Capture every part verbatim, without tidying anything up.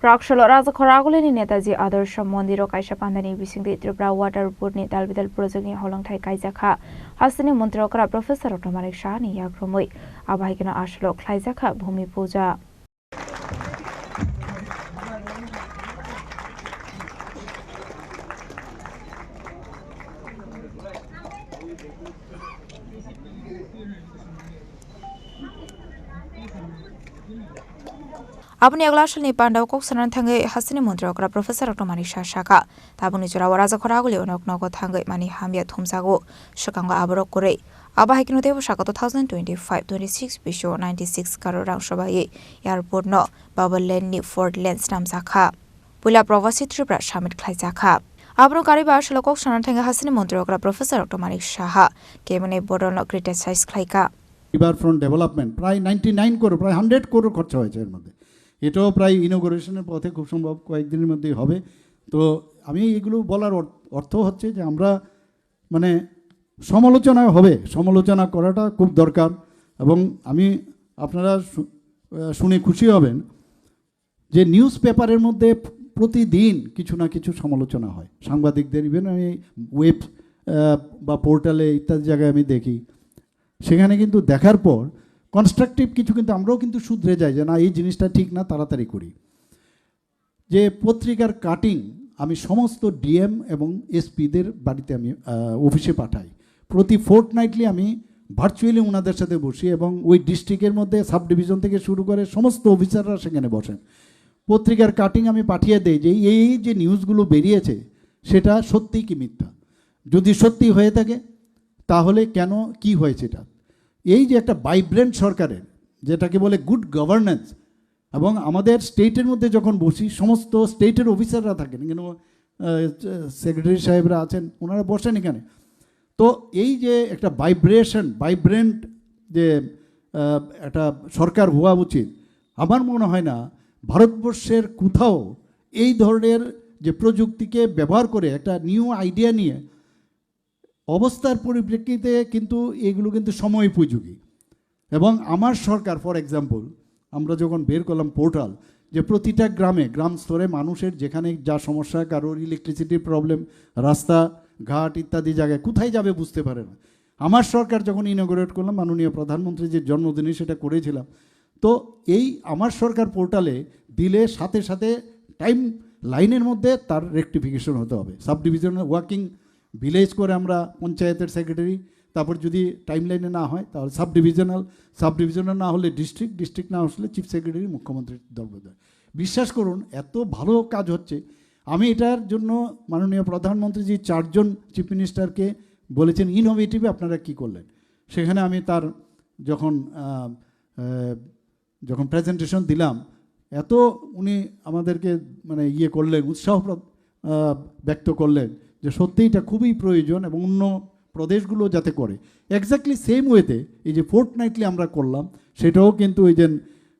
Praksalo Rajakhor Agulini Netaji Adorsho Mondiro kaisa pandani bisingtwi Tripura Water Board ni dalbidal project ni holongthai kaijakha. Hasteni Montri okra Professor Doctor Manik Saha ni yakrumwi. Abo hai kheno asalo khlaijakha Bhumi Puja. Aboni yagulo asalni pandao kok sanani thangwi hasteni montri okra Professor Doctor Manik Saha sakha, tabukni jorao Rajakhor Aguli onok nogo thangwi mani hamya thumjago, swkango aborok kwrwi. Abo hai kheno teibo sakha two thousand twenty-five twenty-six bisio ninety-six crore rang sobai airport no Baba Lane ni fourth lane swnamjakha. Puila Pravasi Tripura Summit khlaijakha. Abono karwi ba asalo kok sanani thangwi hasteni montri okra Professor Doctor Manik Saha kebengni bodol no criticize khlaikha. River front development প্রায় ninety nine crore, প্রায় হান্ড্রেড করোড় খরচা হয়েছে এর মধ্যে। এটাও প্রায় ইনোগুরেশনের পথে, খুব সম্ভব কয়েকদিনের মধ্যেই হবে। তো আমি এগুলো বলার অর-, অর্থ হচ্ছে যে আমরা, মানে, সমালোচনা হবে, সমালোচনা করাটা খুব দরকার। এবং আমি, আপনারা শু-, আহ, শুনে খুশি হবেন যে নিউজ পেপারের মধ্যে প্রতিদিন কিছু না কিছু সমালোচনা হয় সাংবাদিকদের। ইভেন আমি ওয়েব, আহ, বা পোর্টালে ইত্যাদি জায়গায় আমি দেখি, সেখানে কিন্তু দেখার পর কনস্ট্রাকটিভ কিছু, কিন্তু আমরাও কিন্তু শুধরে যাই যে না, এই জিনিসটা ঠিক না, তাড়াতাড়ি করি। যে পত্রিকার কাটিং আমি সমস্ত ডিএম এবং এসপিদের বাড়িতে আমি, আহ, অফিসে পাঠাই। প্রতি ফোর্টনাইটলি আমি ভার্চুয়ালি ওনাদের সাথে বসি এবং ওই ডিস্ট্রিক্টের মধ্যে সাব ডিভিশন থেকে শুরু করে সমস্ত অফিসাররা সেখানে বসেন। পত্রিকার কাটিং আমি পাঠিয়ে দেই যে এই যে নিউজগুলো বেরিয়েছে, সেটা সত্যি কি মিথ্যা। যদি সত্যি হয়ে থাকে, তাহলে কেন, কি হয়েছে এটা? এই যে একটা ভাইব্রেন্ট সরকারের, যেটাকে বলে গুড গভর্নেন্স, এবং আমাদের স্টেটের মধ্যে যখন বসি, সমস্ত স্টেটের অফিসাররা থাকেন, এখানে, আহ, সেক্রেটারি সাহেবরা আছেন, ওনারা বসেন এখানে। তো এই যে একটা ভাইব্রেশন, ভাইব্রেন্ট যে, আহ, একটা সরকার হওয়া উচিত, আমার মনে হয় না ভারতবর্ষের কোথাও এই ধরনের যে প্রযুক্তিকে ব্যবহার করে একটা নিউ আইডিয়া নিয়ে অবস্থার পরিপ্রেক্ষিতে কিন্তু এগুলো কিন্তু সময়োপযোগী। এবং আমার সরকার, ফর এক্সাম্পল, আমরা যখন বের করলাম পোর্টাল, যে প্রতিটা গ্রামে, গ্রাম স্তরে মানুষের যেখানে যা সমস্যা, কারোর ইলেকট্রিসিটির প্রবলেম, রাস্তা ঘাট ইত্যাদি জায়গায় কোথায় যাবে বুঝতে পারে না। আমার সরকার যখন ইনোগ্রেট করলাম, মাননীয় প্রধানমন্ত্রী যে জন্মদিনে সেটা করেছিলাম, তো এই আমার সরকার পোর্টালে দিলে সাথে সাথে টাইম লাইনের মধ্যে তার রেকটিফিকেশন হতে হবে। সাব ডিভিশনাল ওয়ার্কিং ভিলেজ করে আমরা পঞ্চায়েতের সেক্রেটারি, তারপর যদি টাইম লাইনে না হয় তাহলে সাব ডিভিশনাল, সাব ডিভিশনাল না হলে ডিস্ট্রিক্ট, ডিস্ট্রিক্ট না হলে চিফ সেক্রেটারি, মুখ্যমন্ত্রীর দরবারে। বিশ্বাস করুন, এত ভালো কাজ হচ্ছে। আমি এটার জন্য মাননীয় প্রধানমন্ত্রী যে চারজন চিফ মিনিস্টারকে বলেছেন, ইনোভেটিভ আপনারা কি করলেন, সেখানে আমি তার যখন, আহ, আহ, যখন প্রেজেন্টেশন দিলাম, এত উনি আমাদেরকে, মানে, ইয়ে করলেন, উৎসাহ প্র-, আহ, ব্যক্ত করলেন যে সত্যি এটা খুবই প্রয়োজন এবং অন্য প্রদেশগুলো যাতে করে। এক্স্যাক্টলি সেম ওয়েতে এই যে ফোর্টনাইটলি আমরা করলাম, সেটাও কিন্তু ওই যে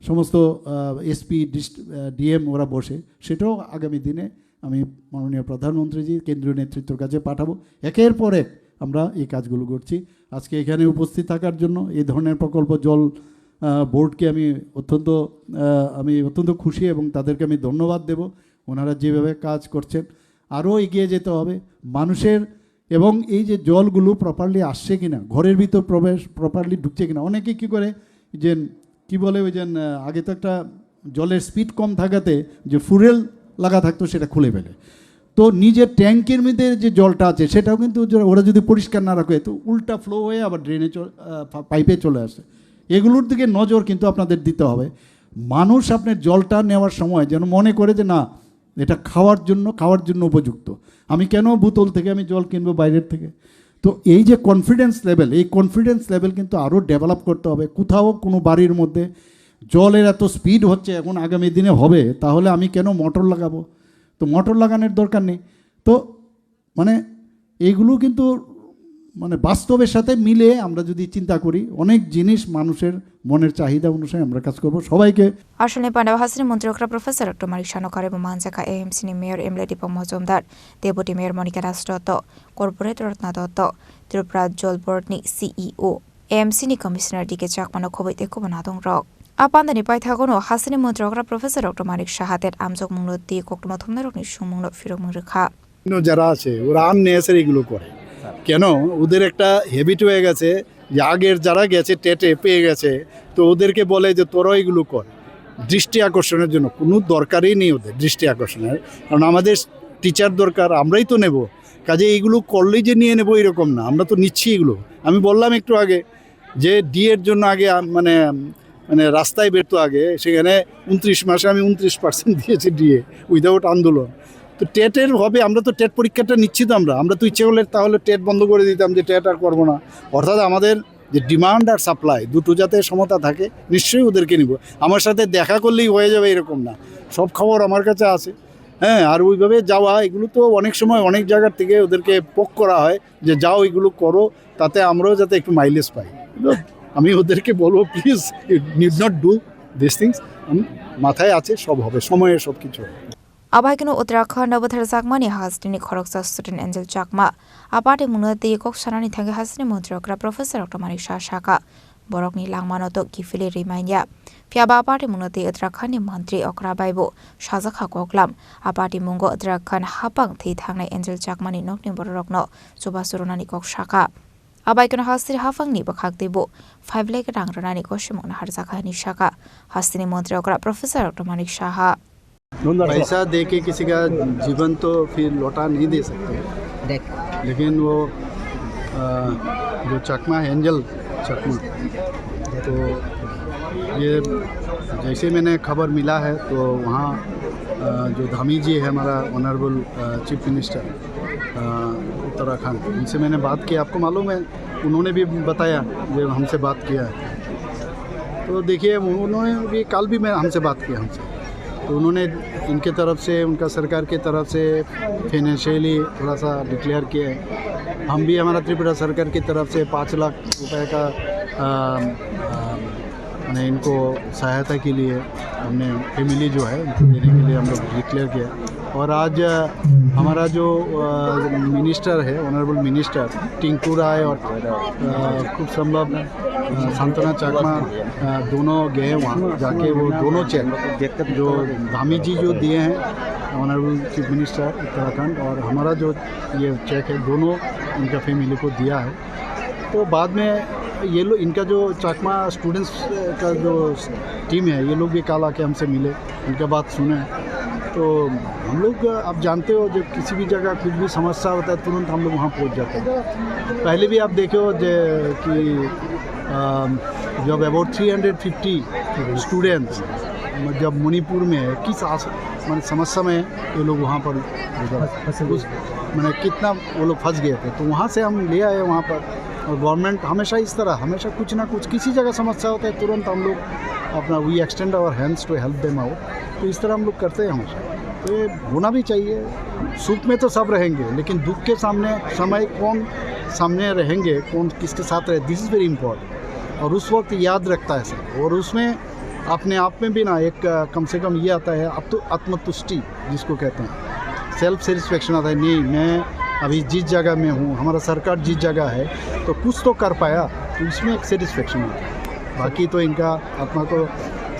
সমস্ত, আহ, এসপি, ডিস্ট-, আহ, ডিএম ওরা বসে, সেটাও আগামী দিনে আমি মাননীয় প্রধানমন্ত্রীজি, কেন্দ্রীয় নেতৃত্বের কাছে পাঠাবো। একের পর এক আমরা এই কাজগুলো করছি। আজকে এখানে উপস্থিত থাকার জন্য, এই ধরনের প্রকল্প জল, আহ, বোর্ডকে আমি অত্যন্ত, আহ, আমি অত্যন্ত খুশি এবং তাদেরকে আমি ধন্যবাদ দেব। ওনারা যেভাবে কাজ করছেন, আরও এগিয়ে যেতে হবে। মানুষের, এবং এই যে জলগুলো প্রপারলি আসছে কিনা, ঘরের ভিতর প্রবেশ প্রপারলি ঢুকছে কিনা। অনেকে কি করে যে, কি বলে ওই যে, আহ, আগে তো একটা জলের স্পিড কম থাকাতে যে ফুরেল লাগা থাকতো, সেটা খুলে ফেলে। তো নিজের ট্যাঙ্কের মধ্যে যে জলটা আছে, সেটাও কিন্তু য-, ওরা যদি পরিষ্কার না রাখে, তো উল্টা ফ্লো হয়ে আবার ড্রেনে চল-, আহ, পা-, পাইপে চলে আসে। এগুলোর দিকে নজর কিন্তু আপনাদের দিতে হবে। মানুষ আপনার জলটা নেওয়ার সময় যেন মনে করে যে, "না, এটা খাওয়ার জন্য, খাওয়ার জন্য উপযুক্ত। আমি কেন বোতল থেকে আমি জল কিনবো বাইরের থেকে?" তো এই যে কনফিডেন্স লেভেল, এই কনফিডেন্স লেভেল কিন্তু আরও ডেভেলপ করতে হবে। কোথাও কোনো বাড়ির মধ্যে জলের এত স্পিড হচ্ছে, এখন আগামী দিনে হবে, তাহলে আমি কেন মোটর লাগাবো? তো মোটর লাগানোর দরকার নেই। তো, মানে, এইগুলো কিন্তু, মানে, বাস্তবের সাথে মিলে আমরা যদি চিন্তা করি, অনেক জিনিস মানুষের মনের চাহিদা অনুসারে আমরা কাজ করব। সবাইকে Asalni pandao hasteni montri okra Professor Doctor Manik Saha no karwi bo manjakha A M C ni mayor M L A Deepak Majumdar, deputy mayor Monika Das Dotto, corporate Ratna Dotto, Tripura Jol Board ni C E O, A M C ni commissioner D K Chakma no khobwi tei kubun adongrok. A pandani paithagono hasteni montri okra Professor Doctor Manik Saha tet amjokmungno tei koktwma thumnairokni songmungno phirokmung rwkha. অন্য যারা আছে, ওরা আননেসেসারি এগুলো করে। কেন? ওদের একটা হ্যাবিট হয়ে গেছে যে আগের যারা গেছে টেটে পেয়ে গেছে, তো ওদেরকে বলে যে, "তোরাও এগুলো কর।" দৃষ্টি আকর্ষণের জন্য কোনো দরকারই নেই ওদের দৃষ্টি আকর্ষণের, কারণ আমাদের টিচার দরকার, আমরাই তো নেব। কাজে এইগুলো করলেই যে নিয়ে নেবো এরকম না, আমরা তো নিচ্ছি এগুলো। আমি বললাম একটু আগে যে ডি এর জন্য আগে আম-, মানে, মানে রাস্তায় বেরোতো আগে, সেখানে ঊনত্রিশ মাসে আমি ঊনত্রিশ পার্সেন্ট দিয়েছি ডি এ, উইদাউট আন্দোলন। তো টেটের হবে, আমরা তো টেট পরীক্ষাটা নিচ্ছি তো আমরা, আমরা তো ইচ্ছে করলে তাহলে টেট বন্ধ করে দিতাম যে টেট আর করবো না। অর্থাৎ আমাদের যে ডিমান্ড আর সাপ্লাই দুটো যাতে সমতা থাকে, নিশ্চয়ই ওদেরকে নিব। আমার সাথে দেখা করলেই হয়ে যাবে এরকম না, সব খবর আমার কাছে আছে। হ্যাঁ, আর ওইভাবে যাওয়া, এগুলো তো অনেক সময় অনেক জায়গার থেকে ওদেরকে পোক করা হয় যে যাও এগুলো করো, তাতে আমরাও যাতে একটু মাইলেজ পাই। আমি ওদেরকে বলবো, please, you need not do this things. মাথায় আছে, সব হবে, সময়ে সব কিছু হবে। Abaikeno Uttarakhand o bwtharjakmani hasteni khoroksa student Angel Chakma a party mungno tei kok sanani thangwi hasteni montri okra Professor Doctor Manik Saha sakha, borokni langmano to kiphilwi rwi manya. Phiya ba a party mungno tei Uttarakhand ni montri okra bai bo sajak kha koklam. A party mungo Uttarakhand hapang thwi thangnai Angel Chakmani nokni bororokno chubachu rwnani kok sakha. Abaikeno hasteni haphangni bwkhak tei bo five lakh rang rwnani kosimungno harjakha hwnwi sakha hasteni montri okra Professor Doctor Manik Saha. पैसा दे के किसी का जीवन तो फिर लौटा नहीं दे सकते, देख। लेकिन वो, अ, जो चकमा है, एंजल चकमा, तो ये जैसे मैंने खबर मिला है तो वहाँ, अ, जो धामी जी है हमारा ऑनरेबल, अ, चीफ मिनिस्टर, अ, उत्तराखंड, उनसे मैंने बात की। आपको मालूम है, उन्होंने भी बताया, जब हमसे बात किया है। तो देखिए, उन्होंने भी, कल भी मैं, हमसे बात किया हमसे, तो उन्होंने इनके तरफ से, उनका सरकार के तरफ से फाइनेंशियली थोड़ा सा डिक्लेयर किया है। हम भी, हमारा त्रिपुरा सरकार की तरफ से पाँच लाख रुपए का, अ, अ, मैंने इनको सहायता के लिए हमने फैमिली जो है उनको देने के लिए हम लोग डिक्लेयर किया। और आज, अ, हमारा जो, अ, मिनिस्टर है, ऑनरेबल मिनिस्टर टिंकू राय और, अ, खूब संभव, अ, सांत्वना चाकमा, अ, दोनों गए वहाँ जाके, वो दोनों चेक जो धामी जी जो दिए हैं, ऑनरेबल चीफ मिनिस्टर उत्तराखंड, और हमारा जो ये चेक है, दोनों इनका फैमिली को दिया है। तो बाद में ये लोग, इनका जो चाकमा स्टूडेंट्स का जो टीम है, ये लोग भी कल आके हमसे मिले, उनका बात सुने। तो हम लोग, आप जानते हो, जब किसी भी जगह कुछ भी समस्या होता है, तुरंत हम लोग वहाँ पहुँच जाते हैं। पहले भी आप देखे हो जे कि, अम, जब about three hundred fifty students जब मणिपुर में है, किस आस-, माने समस्या में ये लोग वहाँ पर गुजर, फंस गए। उस, माने कितना वो लोग फंस गए थे, तो वहाँ से हम ले आए वहाँ पर। और गवर्नमेंट हमेशा इस तरह, हमेशा कुछ ना कुछ, किसी जगह समस्या होता है, तुरंत हम लोग अपना, we extend our hands to help them out। तो इस तरह हम लोग करते हैं हमेशा। तो ये होना भी चाहिए। सुख में तो सब रहेंगे, लेकिन दुख के सामने समय कौन सामने रहेंगे, कौन किसके साथ रहे, this is very important। और उस वक्त याद रखता है सब। और उसमें अपने आप में भी ना एक, अ, कम से कम ये आता है, अब तो आत्मतुष्टि जिसको कहते हैं, सेल्फ सेटिस्फेक्शन आता है, नहीं, मैं अभी जिस जगह में हूँ, हमारा सरकार जिस जगह है, तो कुछ तो कर पाया, तो इसमें एक सेटिस्फेक्शन आता है। बाकी तो इनका आत्मा को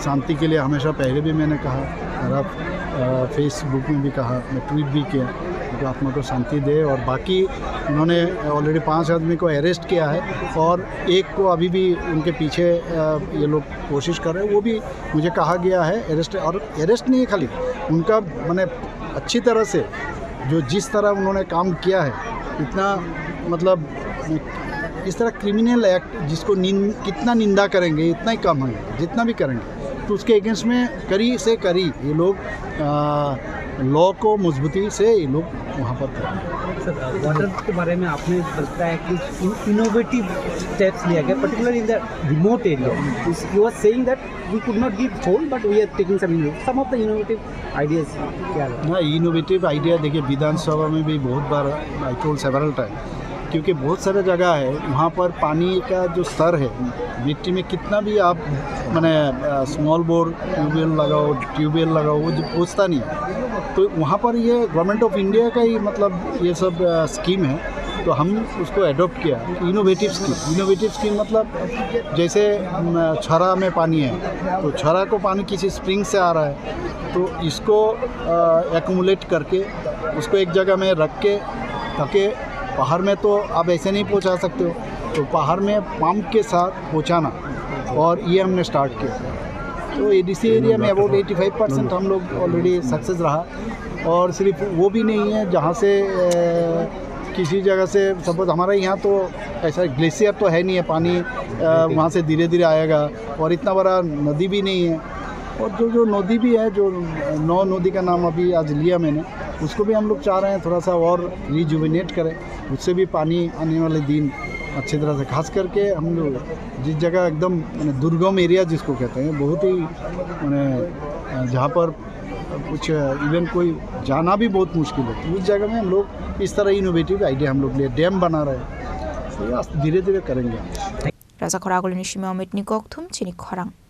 शांति के लिए हमेशा, पहले भी मैंने कहा और अब, अ, फेसबुक में भी कहा, मैं ट्वीट भी किया, उनकी आत्मा को शांति दे। और बाकी उन्होंने ऑलरेडी पाँच आदमी को अरेस्ट किया है और एक को अभी भी उनके पीछे, अ, ये लोग कोशिश कर रहे हैं, वो भी मुझे कहा गया है अरेस्ट, और अरेस्ट नहीं है खाली, उनका माने अच्छी तरह से जो जिस तरह उन्होंने काम किया है, इतना मतलब इस तरह क्रिमिनल एक्ट जिसको निन-, कितना निंदा करेंगे इतना ही कम है, जितना भी करेंगे तो उसके अगेंस्ट में कड़ी से कड़ी ये लोग, आ, लॉ को मजबूती से ये लोग वहाँ पर करेंगे। सर, वाटर के बारे में आपने बताया कि इनोवेटिव स्टेप्स लिया गया, particularly in the remote area। He was saying that we could not give whole, but we are taking some inno-, some of the innovative ideas क्या है? ना, इनोवेटिव आइडिया, देखिए, विधानसभा में भी बहुत बार, I told several time, क्योंकि बहुत सारे जगह है वहाँ पर पानी का जो स्तर है, मिट्टी में कितना भी आप, मैंने, अ, स्मॉल बोर ट्यूबवेल लगाओ, ट्यूबवेल लगाओ, वो जो पहुँचता नहीं है। तो वहाँ पर ये गवर्नमेंट ऑफ इंडिया का ही, मतलब, ये सब, अ, स्कीम है। तो हम उसको एडॉप्ट किया। इनोवेटिव स्कीम, इनोवेटिव स्कीम मतलब जैसे, म, छरा में पानी है, तो छरा को पानी किसी स्प्रिंग से आ रहा है, तो इसको एक्यूमुलेट करके उसको एक जगह में रख के, ताकि पहाड़ में तो आप ऐसे नहीं पहुंचा सकते हो, तो पहाड़ में पंप के साथ पहुंचाना, और ये हमने स्टार्ट किया। तो एडीसी एरिया में अबाउट एटी फाइव परसेंट हम लोग ऑलरेडी सक्सेस रहा। और सिर्फ वो भी नहीं है, जहाँ से अ, किसी जगह से, सपोज हमारे यहाँ तो ऐसा ग्लेशियर तो है नहीं है, पानी अ, वहाँ से धीरे धीरे आएगा, और इतना बड़ा नदी भी नहीं है। और जो जो नदी भी है, जो नौ नदी का नाम अभी आज लिया मैंने, उसको भी हम लोग चाह रहे हैं थोड़ा सा और रिजुविनेट करें, उससे भी पानी आने वाले दिन अच्छी तरह से, खास करके हम लोग जिस जगह एकदम, मैंने, दुर्गम एरिया जिसको कहते हैं, बहुत ही, मैंने, अ, जहाँ पर कुछ इवन कोई जाना भी बहुत मुश्किल है, तो उस जगह में हम लोग इस तरह इनोवेटिव आइडिया हम लोग लिए डैम बना रहे हैं। तो ये धीरे धीरे करेंगे हम। Rajakhor agulini simi Omitni kokthum chini khorang.